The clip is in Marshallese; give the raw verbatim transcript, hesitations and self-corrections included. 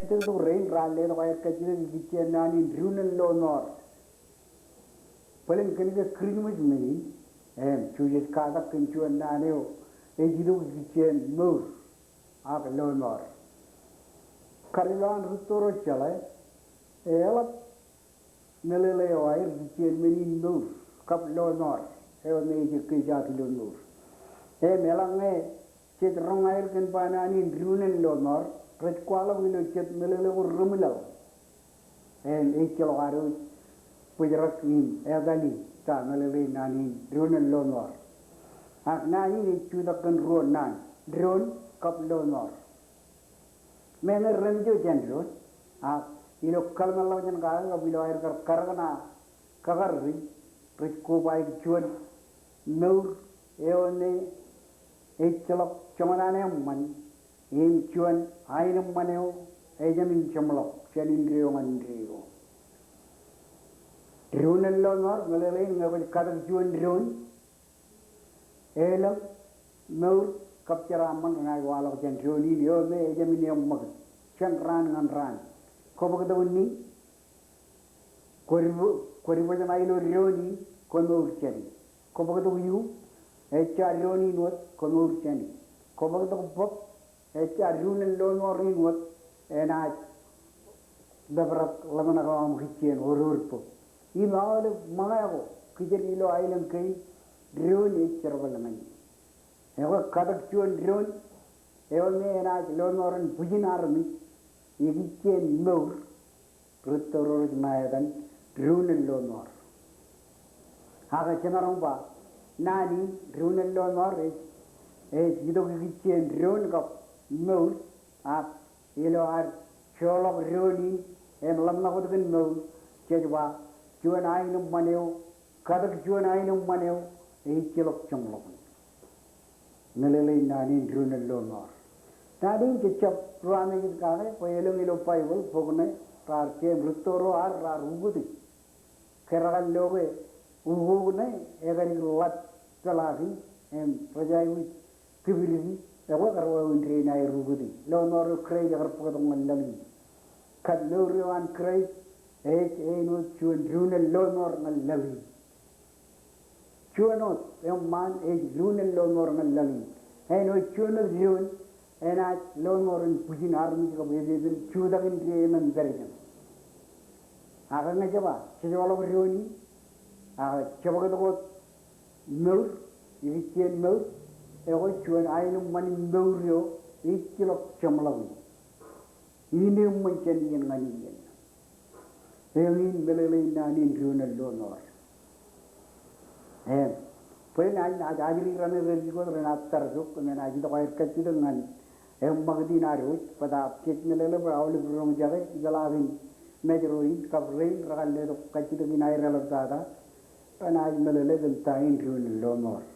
Ejjeḷọk rein raar letok aer kajjitōk ikijjien naan in Druṇōn Lonoor. Bōlen kōnke Kūrijṃōj men in, im, Jisōs katak kōn juon naan eo ej itok ikijjien mour ak lonoor. Kar ilo an rūtto ro jeḷā, eḷap meḷeḷe eo aer ikijjien men in mour kab lonoor eo me ej ekkejak ilo mour. Im eḷaññe jej roñ aer kōn ba naan in Druṇōn Lonoor, rej kwaḷọk ilo jet meḷeḷe ko remwilaḷ. Im ejjeḷọk ad wōj bōjrak im etali ta meḷeḷein naan in Druṇōn Lonoor. Ak naan in ej jutak kōn ruo naan, droon kab lonoor. Meñe remej eo jān doon, ak ilo kōḷmānḷọkjeṇ kake kab ilo aer kar karōk ṇa kakar ri, rej koba juon mour eo me ejjeḷọk joñan eṃṃan, im juon aenōṃṃan eo ejāmin jeṃḷọk jān indeeo ñan indeeo. Druṇōn Lonoor, meḷeḷein ñe kwōj katak juon doon, elōñ, mour kab jeraaṃṃan renaaj waḷọk jān doon in eo me ejāmin eṃṃakūt jān raan ñan raan. Kobōktok ni, kwōj ibo-, kwōj ibojeṇ aer ilo doon in, komour jāni. Kobōktok u, ejja doon in wōt, komour jāni. Kobōktok bōb, ejja Druṇōn Lonoor in wōt enaaj ḷōmṇak ḷōmṇak eo aṃ kijjien oror bōb. Im aolep ṃōñā ko kijer ilo aelōñ kein, doon ej jerbal ñan e. Ekwe katak juon doon eo me enaaj lonoor in bwijin armej ikijjien mour, rūtto ro rej ṇa etan Druṇōn Lonoor. Ak jemaroñ ba, naan in Druṇōn Lonoor ej, ej itok ikijjien doon kab mour, ak ilo ad joḷọk doon in im ḷōmṇak wōt kōn mour, jej ba, juon aenōṃṃan eo, katak juon aenōṃṃan eo ejjeḷọk jeṃḷọkin. Meḷeḷein naan in Druṇōn Lonoor. Naan in jej jab ruwamāeejit kake, bwe elōñ ilo Baibōḷ bok ṇe raar, im rūtto ro ad raar ukōte. Kōrā lo ke ukok ṇe ekadik ḷap peḷaakin, im rej aikuj kipdiki, ekwe kar wāween dein aer ukōte. Lonoor eo Kraist ekar bōktok ñan laḷ in. Kab mour eo an Kraist ej āinwōt juon Druṇōn Lonoor ñan laḷ in. Juon wōt eṃṃaan ej Druṇōn Lonoor ñan laḷ in. Āinwōt juon wōt doon enaaj lonoor in bwijin armej kab epepen jutak in dein emān pād jān. Ak ñe jej ba, jej joḷọk doon in, ak jebōktok wōt mour, ikijjien mour, ekwe juon aenōṃṃan in mour eo ejjeḷọk jeṃḷọkin. Ineeṃṃan jān iien ñan iien. Eñin meḷeḷein naan in Druṇōn Lonoor. Im, bwe naaj, naaj ajri raṇe rej ikot renaaj tar jok, im enaaj itok aer kajjitōk ñan eṃṃakūt in ad wōj, bōtaab jej meḷeḷe bwe aolep ri roñjake, ipeḷaakin mājro in, kab rein rekar letok kajjitōk in aer eḷaptata, renaaj meḷeḷe kōn ta in Druṇōn Lonoor.